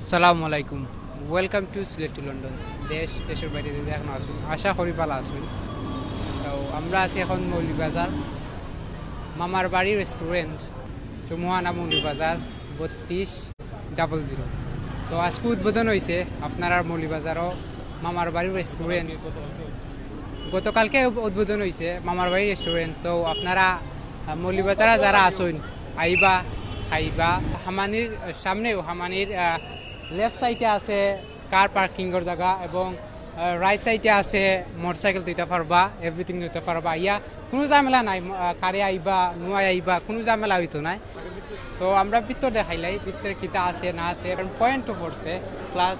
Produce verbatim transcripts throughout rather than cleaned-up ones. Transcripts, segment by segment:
আসসালামু আলাইকুম। Welcome to Sylhet to London. দেশ, দেশর বাইরে যে যেখানো আছইন, আশা করি ভালা আছইন। So, আমরা আছি এখন মৌলভীবাজার, মামার বাড়ি রেস্টুরেন্ট, চৌমুহনা মৌলভীবাজার বত্রিশ ডাবল জিরো। So, আজকে উদ্বোধন অইছে আপনারার মৌলভীবাজারও মামার বাড়ি রেস্টুরেন্ট। গতকালকে উদ্বোধন অইছে মামার বাড়ি রেস্টুরেন্ট। So, আপনারা, আহ, মৌলভীবাজারে যারা আছইন, আইবা, খাইবা। হামানির সামনেও, হামানির, আহ, লেফট সাইডে আছে কার পার্কিংর জাগা এবং, আহ, রাইট সাইডে আছে মোটরসাইকেল থইতা পারবা, এভরিথিং থইতা পারবা। ইয়া কুনু ঝামেলা নাই, আহ, কারে আইবা, নুয়াই আইবা, কুনু ঝামেলা অইতো নায়। So, আমরা ভিতর দেখাইলাই, ভিতরে কিতা আছে না আছে, কারণ পয়েন্টও পড়ছে, প্লাস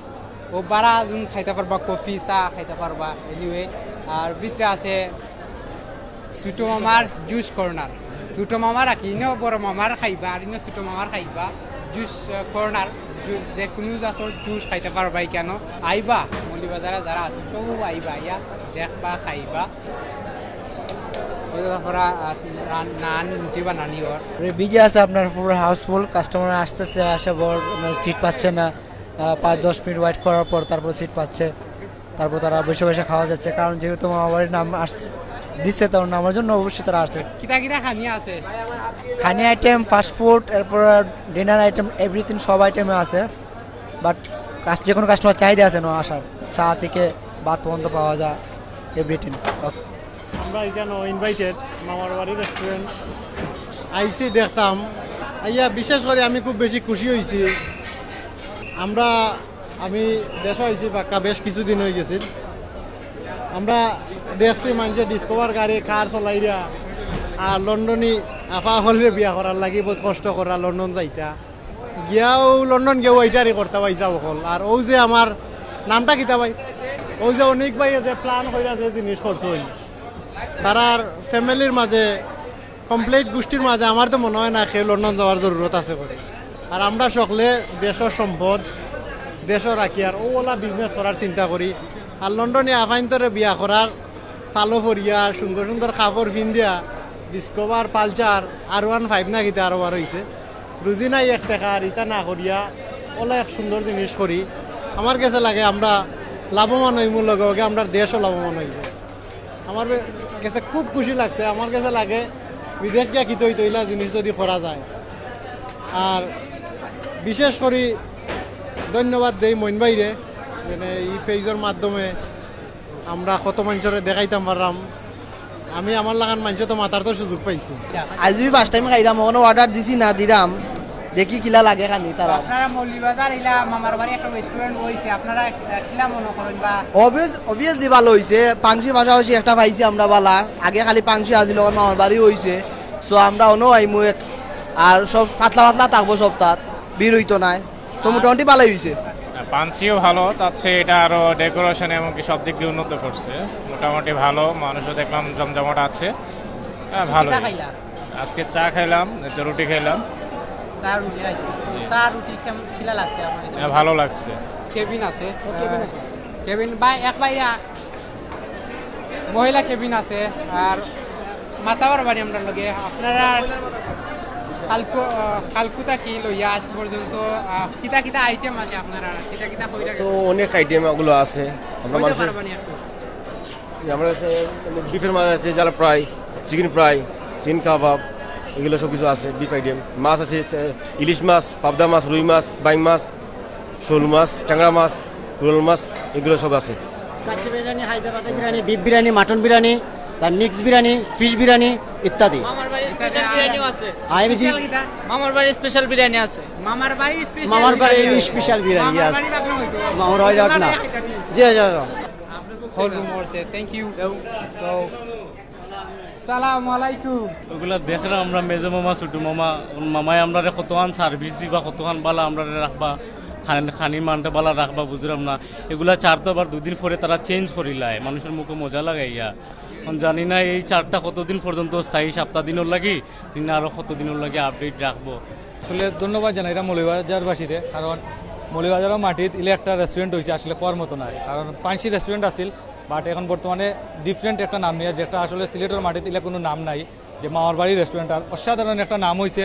ও বারা আজুন খাইতা পারবা, কফি, চা খাইতা পারবা। এনিওয়ে, আর ভিতরে আছে ছোটো মামার জুস কর্নার। ছোটো মামার আর কি, ইনো বড় মামার খাইবা, আর ইনো ছোটো মামার খাইবা। জুস, আহ, কর্নার, জু-, যে কুনু জাতর জুস খাইতা পারবা ইকানো। আইবা, মৌলভীবাজারে যারা আছইন, সব আইবা, আইয়া দেখবা, খাইবা। ওই যে তারপরে, আহ, নান, নান, রুটি বানানি ওর। বিজি আছে আপনার, পুরো হাউসফুল, কাস্টমার আসতেছে, আসার পর, মানে, সিট পাচ্ছে না। আহ, পাঁচ দশ মিনিট ওয়েট করার পর তারপর সিট পাচ্ছে, তারপর তারা বসে বসে খাওয়া যাচ্ছে, কারণ যেহেতু মামার বাড়ির নাম আসছে, দিচ্ছে, তার নামের জন্য অবশ্যই তারা আসছে। কিতা কিতা খানি আছে? খানি আইটেম, ফাস্ট ফুড, এরপর ডিনার আইটেম, এভরিথিং, সব আইটেমে আছে। বাট যে কোনো কাস্টমার চাহিদা আছে না আসার, চা থেকে ভাত পর্যন্ত পাওয়া যায়, এভরিথিং। আমরা এখানে ইনভাইটেড মামার বাড়ি রেস্টুরেন্ট আইছি দেখতাম, আইয়া বিশেষ করে আমি খুব বেশি খুশি হইছি। আমরা, আমি দেশো আইছি পাক্কা বেশ কিছুদিন হয়ে গেছে। আমরা দেখছি মানুষে ডিসকভার গাড়ি কার চলাইরা, আর লন্ডনি আফা হলরে বিয়া করার লাগি বহুত কষ্ট করা লন্ডন যাইতা। গিয়াও লন্ডন গিয়া ওয়াইটারি করতা পাইছা অকল। আর ও যে আমার নামটা কিতা ভাই, ও যে অনেক ভাই যে প্ল্যান কইরা যে জিনিস করছইন, তারার ফ্যামিলির মাঝে, কমপ্লিট গোষ্ঠীর মাঝে আমার তো মনে হয় না কেউ লন্ডন যাওয়ার জরুরত আছে করে। আর আমরা সকলে দেশর সম্পদ দেশো রাখি, আর ও ওলা বিজনেস করার চিন্তা করি। আর লন্ডনে আফাইন্তরে বিয়া করার ফালো ফরিয়া, সুন্দর সুন্দর কাপড় ফিন্দিয়া, ডিসকভার, পালচার, আর ওয়ান ফাইভ না কিতা আরো বার হইছে। রুজি নাই এক টাকা, আর ইতা না করিয়া ওলা এক সুন্দর জিনিস করি। আমার গেছে লাগে আমরা লাভবান হইমু, লগে লগে আমরার দেশও লাভবান হইব। আমার বে-, গেছে খুব খুশি লাগছে। আমার গেছে লাগে বিদেশ গিয়া কিতা হইতো ইলা জিনিস যদি করা যায়। আর বিশেষ করি ধন্যবাদ দেই মইন ভাইরে, যেন এই পেজর মাধ্যমে আমরা কত মানুষরে দেখাইতাম পারলাম। আমি আমার লাখান মানুষ তো মাতার তো সুযোগ পাইছি। আইজ ফার্স্ট টাইম খাইরাম, অখনো অর্ডার দিছি না, দিরাম, দেখি কিলা লাগে খানি তারা। আপনারা মৌলভীবাজার ইলা মামার বাড়ি একটা রেস্টুরেন্ট হইছে, আপনারা, আহ, কিলা মনে করেন বা? অবভিয়াসলি ভালো হইছে, পাংশি পাশাপাশি একটা পাইছি আমরা বালা। আগে খালি পাংশি আছিল, অখন মামার বাড়ি হইছে। সো আমরা অনো আইমু এক, আর সব পাতলা পাতলা থাকবো সপ্তাহ, ভিড় হইতো নায়। তো মোটামুটি ভালোই হইছে। হ্যাঁ, পাংশিও ভালো, তার চেয়ে এটা আরো ডেকোরেশন এমনকি সব দিক দিয়ে উন্নত করছে। মোটামুটি ভালো, মানুষও দেখলাম জমজমাট আছে। হ্যাঁ, ভালো। কিতা খাইলা? আজকে চা খাইলাম, এতে রুটি খাইলাম। চা রুটি খাইছো? জি। চা রুটি কেমন, কিলা লাগছে আপনার কাছে? হ্যাঁ, ভালো লাগছে। কেবিন আছে। কেবিন আছে। কেবিন বা এক বাইরে মহিলা কেবিন আছে, আর মাতা বারবানি আমরার লগে। আপনারা কালকু-, আহ, কালকুতা কি লইয়া আজ পর্যন্ত, আহ, কিতা কিতা আইটেম আছে আপনারা? কিতা কিতা কইরা তো গেছে? অনেক আইটেম ওগুলো আছে। আমরা কইতে মানুষের পারবানি একটু? যে আমরা আছে, বিফের মাঝে আছে জ্বালা ফ্রাই, চিকেন ফ্রাই, চিকেন কাবাব, এগুলো সব কিছু আছে, বিফ আইটেম। মাছ আছে, ইলিশ মাছ, পাবদা মাছ, রুই মাছ, বাইং মাছ, শোল মাছ, ট্যাংরা মাছ, কুড়ল মাছ, এগুলো সব আছে। কাচ্চি বিরিয়ানি, হায়দ্রাবাদি বিরিয়ানি, বিফ বিরিয়ানি, মাটন বিরিয়ানি, তার মিক্স বিরিয়ানি, ফিশ বিরিয়ানি ইত্যাদি। মামার বাড়ির স্পেশাল বিরিয়ানিও আছে। I M G. স্পেশাল কিতা? মামার বাড়ির স্পেশাল বিরিয়ানি আছে। মামার বাড়ির স্পেশাল মামার বাড়ির বিরিয়ানি। স্পেশাল বিরিয়ানি, মামার ইয়েস। বাড়ির বাকি হইতো। মামার বাড়ির বাকি না। জি, জি, জি। Whole room also, thank you. So, সালাম আলাইকুম। ওগুলা দেখরা আমরা মেজো মামা, ছোট মামা, ওর মামায় আমরারে কতখান সার্ভিস দিবা, কতখান বালা আমরারে রাখবা, খান-, খানির মানটা বালা রাখবা, বুঝরাম না। এগুলা চার তো আবার দুদিন পরে তারা চেঞ্জ করিলায়, মানুষের মুখে মজা লাগাইয়া। এখন জানি না এই চারটা কতদিন পর্যন্ত স্থায়ী, সপ্তাহ দিনর লাগি, না আরো কতদিনর লাগি আপডেট রাখবো। আসলে ধন্যবাদ জানাইরাম মৌলভীবাজারবাসীরে, কারণ মৌলভীবাজারর মাটিত ইলা একটা রেস্টুরেন্ট হইছে, আসলে কওয়ার মতো নায়। কারণ পাংশি রেস্টুরেন্ট আছিল, বাট এখন বর্তমানে ডিফারেন্ট একটা নাম নিয়া, যেটা আসলে সিলেটর মাটিত ইলা কুনু নাম নাই, যে মামার বাড়ি রেস্টুরেন্ট, আর অসাধারণ একটা নাম হইছে।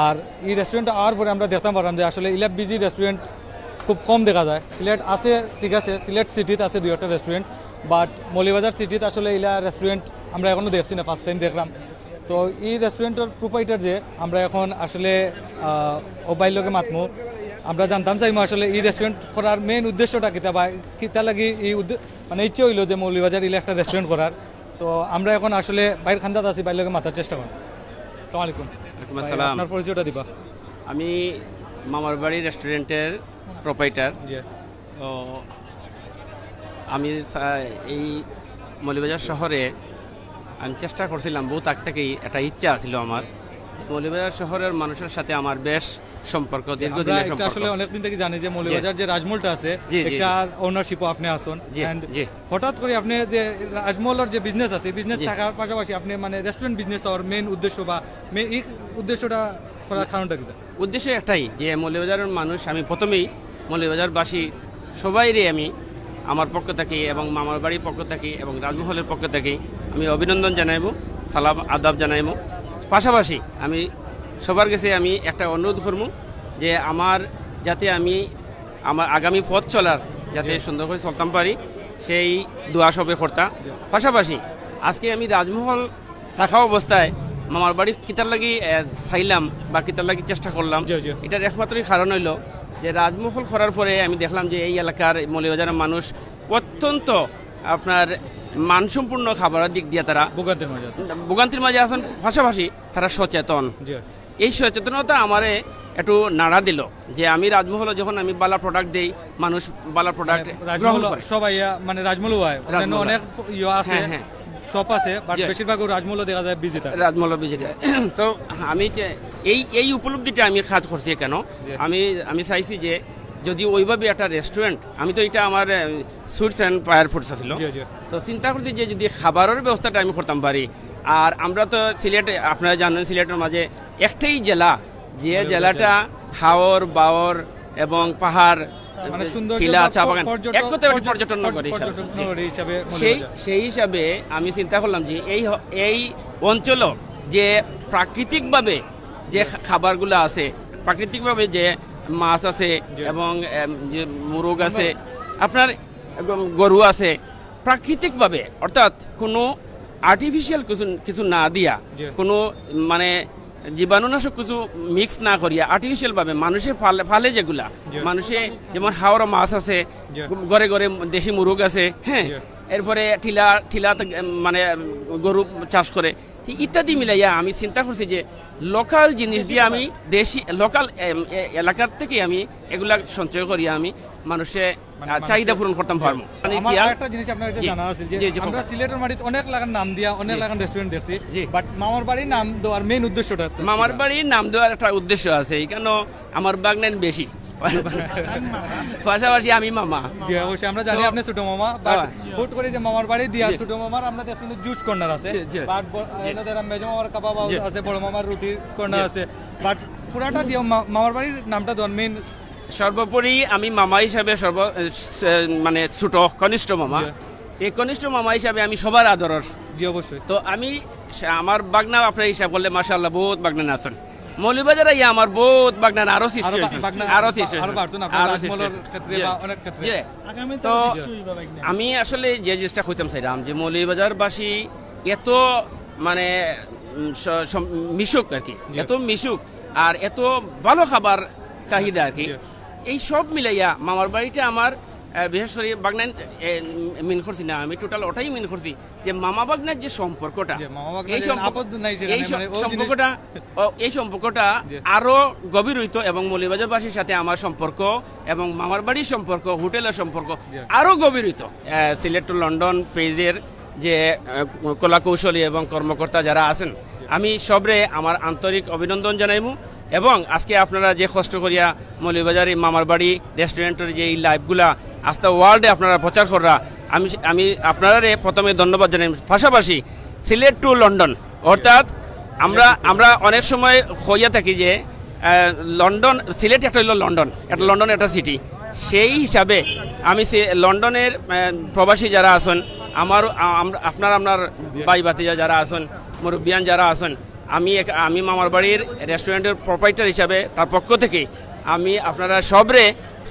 আর এই রেস্টুরেন্ট আওয়ার পরে আমরা দেখতাম পারলাম যে আসলে ইলা বিজি রেস্টুরেন্ট খুব কম দেখা যায়। সিলেট আছে, ঠিক আছে, সিলেট সিটিত আছে দুই একটা রেস্টুরেন্ট, বাট মৌলভীবাজার সিটিত আসলে ইলা রেস্টুরেন্ট আমরা এখনো দেখছি না, ফার্স্ট টাইম দেখলাম। তো এই রেস্টুরেন্টর প্রোপাইটার যে, আমরা এখন আসলে আহ, ও ভাইর লগে মাতমু, আমরা জানতাম চাইমু আসলে এই রেস্টুরেন্ট করার মেইন উদ্দেশ্যটা কিতা বা কিতা লাগি এই উদ্দে-, মানে ইচ্ছে হইলো যে মৌলভীবাজার ইলা একটা রেস্টুরেন্ট করার। তো আমরা এখন আসলে ভাইর খান্দাত আছি, ভাইর লগে মাতার চেষ্টা করব। আসসালামু আলাইকুম। ওয়ালাইকুম ভাই, আসসালাম। আপনার পরিচয়টা দিবা। আমি মামার বাড়ি রেস্টুরেন্টের প্রোপাইটার। জি। তো আমি সা- এই মৌলভীবাজার শহরে আমি চেষ্টা করছিলাম, বহুত আগ থেকেই একটা ইচ্ছা আছিল আমার। মৌলভীবাজার শহরের মানুষের সাথে আমার বেশ সম্পর্ক, আমরা দীর্ঘদিনের একটা সম্পর্ক। আসলে অনেক দিন থেকে জানি যে মৌলভীবাজার যে রাজমহলটা আছে, জি, জি, একটা ওনারশিপও আপনি আছেন। জি, And জি। হঠাৎ করে আপনি যে রাজমহলের যে বিজনেস আছে, বিজনেস জি। থাকার পাশাপাশি আপনি মানে রেস্টুরেন্ট বিজনেস হওয়ার মেইন উদ্দেশ্য বা মেইন এই উদ্দেশ্যটা করার কারণটা কি? উদ্দেশ্য একটাই যে মৌলভীবাজারের মানুষ, আমি প্রথমেই মৌলভীবাজারবাসী সবাইরে আমি আমার পক্ষ থেকে এবং মামার বাড়ির পক্ষ থেকে এবং রাজমহলের পক্ষ থেকে আমি অভিনন্দন জানাইব, সালাম আদাব জানাইব। পাশাপাশি আমি সবার কাছে আমি একটা অনুরোধ করব যে আমার, যাতে আমি আমার আগামী পথ চলার যাতে সুন্দর করে চলতাম পারি, সেই দোয়া সবে করতা। পাশাপাশি আজকে আমি রাজমহল থাকা অবস্থায় মামার বাড়ি কিতার লাগি আহ, চাইলাম বা কিতার লাগি চেষ্টা করলাম, জি, জি। এটার একমাত্রই কারণ হইল যে রাজমহল করার পরে আমি দেখলাম যে এই এলাকার মৌলভীবাজারের মানুষ অত্যন্ত আপনার মানসম্পন্ন খাবারের দিক দিয়ে তারা ভোগান্তির মাঝে আছে। ভোগান্তির মাঝে আছেন, পাশাপাশি তারা সচেতন। জি। এই সচেতনতা আমারে একটু নাড়া দিল যে আমি রাজমহলে যখন আমি বালা প্রোডাক্ট দেই, মানুষ বালা প্রোডাক্ট গ্রহণ রাজমহল করে। সবাই আহ, মানে রাজমহল হয়, অন্যান্য রাজমহল। অনেক ইয়ে আছে, হ্যাঁ, হ্যাঁ। শপ আছে, বাট জি। বেশিরভাগ ওই রাজমহল দেখা যায় বিজি থাকে। রাজমহল ভিজিটে তো আমি যে এই এই উপলব্ধিটা আমি কাজ করছি কেন, জি। আমি আমি চাইছি যে যদি ওইভাবে একটা রেস্টুরেন্ট, আমি তো এটা আমার সুইটস অ্যান্ড ফায়ার ফুডস আছিল, জি, জি। তো চিন্তা করছি যে যদি খাবারের ব্যবস্থাটা আমি করতাম পারি। আর আমরা তো সিলেট, আপনারা জানেন, সিলেটের মাঝে একটাই জেলা, যে মৌলভীবাজার। জেলাটা হাওর বাওর এবং পাহাড়, মানে সৌন্দর্য টিলা, বা চা বাগান, পর্যটন- এক কথায় একটি পর্যটন- পর্যটন নগরী হিসাবে। পর্যটন নগরী হিসাবে সেই মৌলভীবাজার। সেই হিসাবে আমি চিন্তা করলাম যে এই হ- এই অঞ্চল যে প্রাকৃতিকভাবে যে খা- খাবারগুলো আছে, প্রাকৃতিকভাবে যে মাছ আছে জি। এবং এম, যে মুরগ আছে, আপনার গ- গরু আছে, প্রাকৃতিকভাবে, অর্থাৎ কোনো আর্টিফিশিয়াল কিছু কিছু না দিয়া, জি। কোনো মানে জীবাণুনাশক কিছু মিক্স না করিয়া আর্টিফিশিয়ালভাবে মানুষে ফালে ফালে যেগুলা, জি। মানুষে যেমন হাওড়া মাছ আছে, জি। ঘরে ঘরে দেশি মুরগ আছে, হ্যাঁ, জি। এরপরে টিলা টিলা তো, এম, মানে এম, গরু চাষ করে, তো ইত্যাদি মিলাইয়া আমি চিন্তা করছি যে লোকাল জিনিস দিয়ে আমি দেশি লোকাল এলাকার থেকে আমি এগুলা সঞ্চয় করি আমি মানুষে মানে আহ, চাহিদা মানুষের- পূরণ করতাম পারবো। মানে আমার কি আর- আরেকটা জিনিস আপনার কাছে জি, জানা আছে যে জি, জি, আমরা কখন? সিলেটের মাটিতে অনেক লাখান নাম দিয়া অনেক জি। লাখান রেস্টুরেন্ট দেখছি, জি। বাট মামার বাড়ির নাম দেওয়ার মেইন উদ্দেশ্যটা কি? মামার বাড়ির নাম দেওয়ার একটা উদ্দেশ্য আছে, এখানে আমার বাগনান বেশি, পাশাপাশি আমি মামা। জি, অবশ্যই আমরা জানি তো- আপনি ছোট মামা, বাট হ্যাঁ। হুট করে যে মামার বাড়ি দিয়া জি। ছোট মামার আমরা দেখছি জুস কর্নার আছে, জি, জি। বাট জি। এনে তারা মেজো মামার কাবাব হাউস জি। আছে, বড় মামার রুটির কর্নার জি। আছে, বাট পুরাটা দিয়া মা- মামার বাড়ির নামটা দেওয়ার মেইন সর্বোপরি আমি মামা হিসাবে সর্ব এ, স- মানে ছোট কনিষ্ঠ মামা। জি। এই কনিষ্ঠ মামা হিসাবে আমি সবার আদরর। জি, অবশ্যই। তো আমি সে- আমার বাগনা আপনার হিসাব করলে মাশাআল্লাহ বহুত বাগনা আছেন। মৌলভীবাজার আইয়া আমার বহুত বাগনা আরো সৃষ্টি আরো বা- হয়েছে, বাগনা- আরো সৃষ্টি আরো হয়েছে। বাড়ছেন আপনার আরো রাজমহলের সৃষ্টি হয়েছে। ক্ষেত্রে জি। বা অনেক ক্ষেত্রে। জি। আগামী তো তো সৃষ্টি হইবা বাগনা। আমি আসলে যে জিনিসটা কইতাম চাইলাম যে মৌলভীবাজারবাসী এত মানে উম, স- সম- মিশুক আর কি, জি। এত মিশুক আর এত ভালো খাবার চাহিদা আর কি। জি। এই সব মিলাইয়া মামার বাড়িটা আমার আহ, বিশেষ করে বাগনান এ, মিন করছি না, আমি টোটাল ওটাই মিন করছি যে মামা বাগনার যে সম্পর্কটা, যে মামা বাগনার এই যে সম্পর্ক- আপদ নাই সেখানে, এই সম- মানে, ওই জিনিস- সম্পর্কটা ও, এই সম্পর্কটা জি। আরো গভীর হইতো এবং মৌলভীবাজারবাসীর সাথে আমার সম্পর্ক এবং মামার বাড়ির সম্পর্ক, হোটেলের সম্পর্ক জি। আরো গভীর হইতো। আহ, সিলেট টু লন্ডন পেজের যে আহ, কলা কৌশলী এবং কর্মকর্তা যারা আছেন, আমি সবরে আমার আন্তরিক অভিনন্দন জানাইমু। এবং আজকে আপনারা যে কষ্ট করিয়া মৌলভীবাজার এই মামার বাড়ি রেস্টুরেন্টের যে এই লাইভগুলা আস্তা ওয়ার্ল্ডে আপনারা প্রচার কররা, আমি আমি আপনারারে প্রথমে ধন্যবাদ জানাই। পাশাপাশি সিলেট টু লন্ডন, অর্থাৎ আমরা আমরা অনেক সময় হইয়া থাকি যে আহ, লন্ডন, সিলেট একটা হইলো লন্ডন, একটা লন্ডন একটা সিটি। সেই হিসাবে আমি সে লন্ডনের আহ, প্রবাসী যারা আছেন, আমার আম- আপনার আপনার ভাই ভাতিজা যারা আছেন, মুরব্বিয়ান যারা আছেন, আমি এক- আমি মামার বাড়ির রেস্টুরেন্টের প্রোপাইটার হিসাবে তার পক্ষ থেকে আমি আপনারা সবরে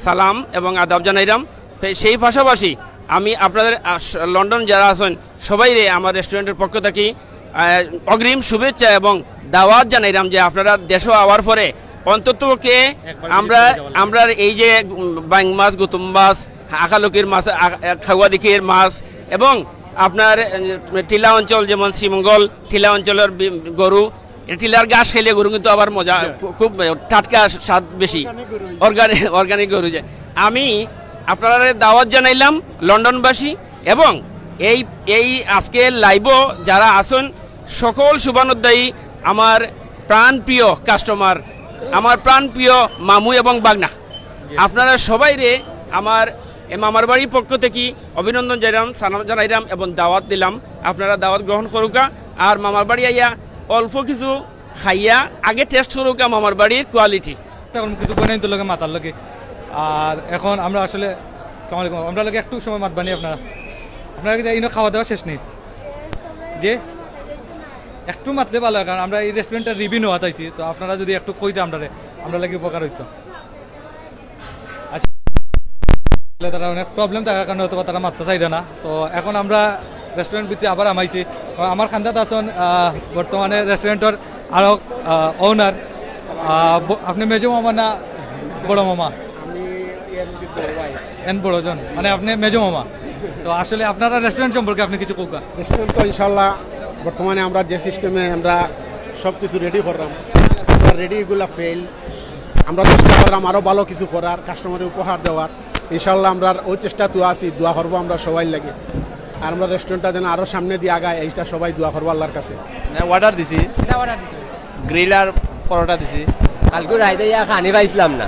সালাম এবং আদাব জানাইরাম। ফে-, সেই পাশাপাশি আমি আপনাদের আস-, লন্ডন যারা আছেন সবাইরে আমার রেস্টুরেন্টের পক্ষ থাকি, আহ, অগ্রিম শুভেচ্ছা এবং দাওয়াত জানাইরাম যে আপনারা দেশো আওয়ার পরে অন্ততপক্ষে আমরা, আমরার এই যে, উম, বাইং মাছ, গুতুম মাছ, আখালকির মাছ, আ-, আ-, খাওয়া দিঘির মাছ এবং আপনার, উম, টিলা অঞ্চল যেমন শ্রীমঙ্গল, টিলা অঞ্চলের বি-, গরু, এ টিলার ঘাস খাইলে গরু কিন্তু আবার মজা, খু-, খুব টাটকা স্বাদ বেশি। অর্গানিক, অর্গানিক গরু যে। আমি আপনারারে দাওয়াত জানাইলাম লন্ডনবাসী এবং এই, এই আজকে লাইভও যারা আছেন সকল শুভানুধ্যায়ী আমার প্রাণপ্রিয় কাস্টমার, আমার প্রাণপ্রিয় মামু এবং বাগনা, আপনারা সবাইরে আমার এ মামার বাড়ির পক্ষ থাকি অভিনন্দন জানাইরাম, সালাম জানাইরাম এবং দাওয়াত দিলাম। আপনারা দাওয়াত গ্রহণ করুকা, আর মামার বাড়ি আইয়া অল্প কিছু খাইয়া আগে টেস্ট করুকা মামার বাড়ির কোয়ালিটি। এখন কিছু বনাইন তো লগে মাতার লগে। আর এখন আমরা আসলে, আসসালামু আলাইকুম, আমরা লগে একটু সময় মাতবানি আপনারা। আপনারা কি ইনো খাওয়া দাওয়া শেষ নেই? যে একটু মাতলে ভালো হয়, কারণ আমরা এই রেস্টুরেন্টটা রিভিউ নেওয়াত আইছি, তো আপনারা যদি একটু কইতে আমরারে, আমরা লাগি উপকার হইতো। আচ্ছা, তারা অনেক প্রবলেম থাকার কারণে হয়তো বা তারা মাততে চাইরা না। তো এখন আমরা রেস্টুরেন্ট ভিতরে আবার হামাইছি। আর আমার খান্দাত আছেন, আহ, বর্তমানে রেস্টুরেন্টর আরো, আহ, ওনার। আহ, ব-, আপনি মেজো মামা না বড় মামা? আমি এর বড় ভাই। এন বড়জন, মানে আপনি মেজো মামা। তো আসলে আপনারা রেস্টুরেন্ট সম্পর্কে আপনি কিছু কউকা। রেস্টুরেন্ট তো ইনশাল্লাহ বর্তমানে আমরা যে সিস্টেমে আমরা সব কিছু রেডি করলাম, আমরা রেডি এগুলা ফেল, আমরা চেষ্টা করলাম আরও ভালো কিছু করার, কাস্টমারে উপহার দেওয়ার। ইনশাল্লাহ আমরা ওই চেষ্টা তো আছি, দোয়া করবো আমরা সবাই লাগে। আর আমরা রেস্টুরেন্টটা যেন আরও সামনে দিয়ে আগায়, এইটা সবাই দোয়া করবো আল্লাহর কাছে। অর্ডার দিছি, কিতা অর্ডার দিছো? গ্রিল আর পরোটা দিছি। কালকে রাইতে ইয়া খানি পাইছিলাম না,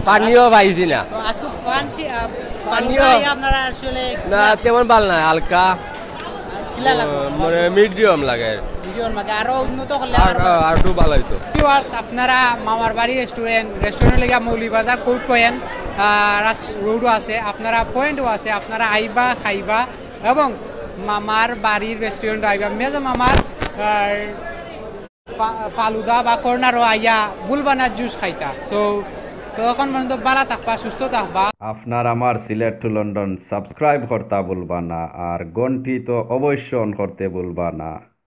পানিও পাইছি না। তো আজকে পান শি-, আহ, পানিও। পানিও আপনারা আসলে না, তেমন ভালা না, হালকা, কিলা লাগবো? আহ, মানে মিডিয়াম লাগে। মিডিয়াম লাগে, আরো উন্নত করলে আর, আরো আর, আর একটু ভালা হইতো। ভিউয়ার্স, আপনারা মামার বাড়ি রেস্টুরেন্ট, রেস্টুরেন্ট লেগে মৌলভীবাজার কোর্ট পয়েন্ট, আহ, রাস-, রোডও আছে, আপনারা পয়েন্টও আছে, আপনারা আইবা, খাইবা এবং মামার বাড়ির রেস্টুরেন্ট আইবা। মেজো মামার, আহ, ফা-, ফালুদা বা কর্নারও আইয়া ভুলবা না জুস খাইতা। So, ততক্ষণ পর্যন্ত ভালা থাকবা, সুস্থ থাকবা। আপনার আমার সিলেট টু লন্ডন সাবস্ক্রাইব করতা ভুলবা না, আর ঘন্টি তো অবশ্য অন করতে ভুলবা না।